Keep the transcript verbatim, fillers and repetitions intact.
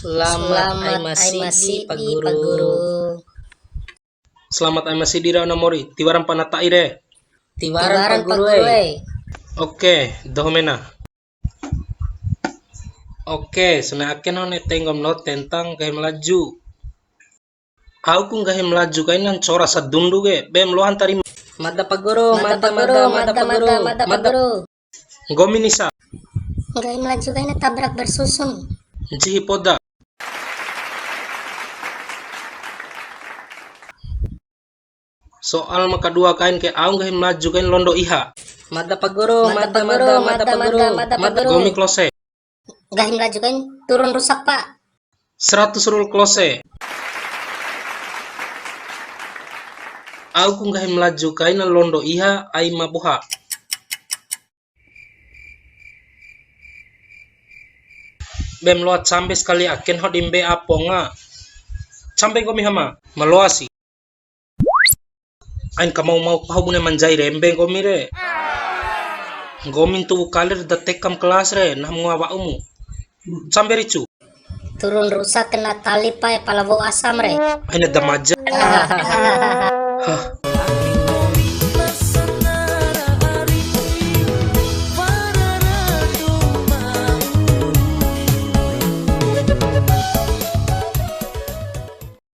Selamat ai masidi, Pak Guru. Selamat ai masidi ra ana mori. Tiwara mpa na ta'i re. Tiwara, Pak Guru e. Oke, doho mena. Oke, sone ake nahu ne'e tenggo mlo tentang nggahi Melaju. Au ku nggahi Melaju kaina ncora sadundu ke, be mloa ntari. Mada, Pak Guru, mada, mada, mada, mada, Pak Guru, mada, Pak Guru. Nggomi Nisa. Nggahi Melaju kaina tabrak bersusun. Ncihi poda. Soal ma kadua kain ke, au nggahi Melaju kain londo iha. Mada, Pak Guru, mada, mada, mada, Pak Guru, mada, Pak Guru. Nggomi Klose. Nggahi Melaju kain turun rusak, Pak. Seratus rul Klose. Au ku nggahi Melaju kaina londo iha ai ma boha. Be mloa cambe sakali ake nahu di mbei aponga. Cambe nggomi Hama, maloa si. Ain kamau-mau pahu bune manjai rembe nggomi re. Nggomi ntuwu kalir da tekam kelas re, nahu ma ngoa wa'umu. Cambe ricu. Turun rusak kena tali pae pala wou asam re. Aina da maja. Hah,